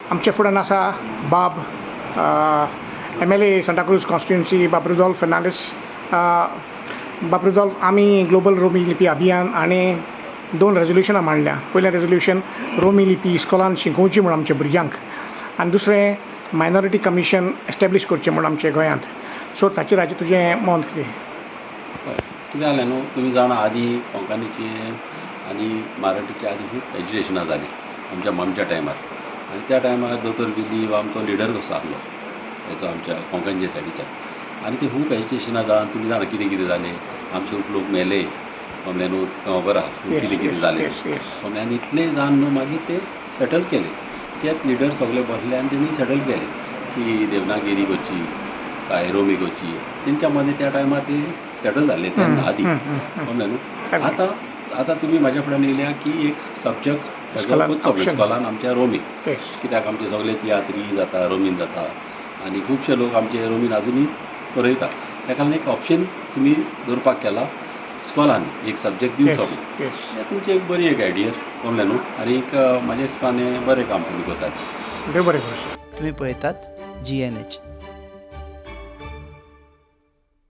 आमच्या फुड्यान आसा बाब, एमएलए, सांताक्रूज कॉन्स्टिट्युन्सी, बाब रुदोल्फ फेर्नांडीस. बाब रुदोल्फ, आमी ग्लोबल रोमी लिपी अभियान आनी दोन रेजोल्युशनां मांडल्या. पयलें रेजोल्युशन, रोमी लिपी इस्कोलान शिकोवची म्हूण आमच्या भुरग्यांक आनी दुसरें, मायनॉरिटी कमिशन एस्टेब्लीश करचें म्हूण आमच्या गोंयांत. सो ताचेर हाचें तुजें मत कितें? हय, कितें जालें न्हू, तुमी जाणा, आदीं कोंकणीची आनी मराठीची आदी खूब एजिटेशनां जालीं आमच्या ममच्या टायमार. आनी त्या टायमार दोतोर विली हो आमचो लिडर कसो आसलो हेचो, आमच्या कोंकणच्या सायडीच्यान. आनी ते खूब एजिटेशनां जावन, तुमी जाणा कितें कितें जालें, आमचे खूब लोक मेले, म्हणलें न्हू, खबर आहा कितें कितें जालें. म्हणलें आनी इतलें जावन न्हू मागीर ते सेटल केले. तेच लिडर सगळे बसले आनी तेणी सेटल केले की देवनागिरी करची काय रोमी करची. तेंच्या मदीं त्या टायमार ते सेटल जाल्ले तेन्ना आदी, समजलें न्हू. आतां आतां तुमी म्हाज्या फुड्यान येयल्या की एक सब्जक्ट हेजो करचो इस्कॉलान आमच्या रोमी, कित्याक आमचे सगळे तियात्री जाता रोमीन जाता आनी खुबशे लोक आमचे रोमीन आजुनूय बरयता. ताका लागून एक ऑप्शन तुमी दवरपाक केला, इस्कॉलान एक सब्जक्ट दिवचो म्हणून. हें तुमची एक बरी एक आयडिया, समजलें न्हू. आनी एक म्हाज्या हिसपान हें बरें काम तुमी करतात. देव बरें करूं. तुम्ही पळयतात जीएनएच.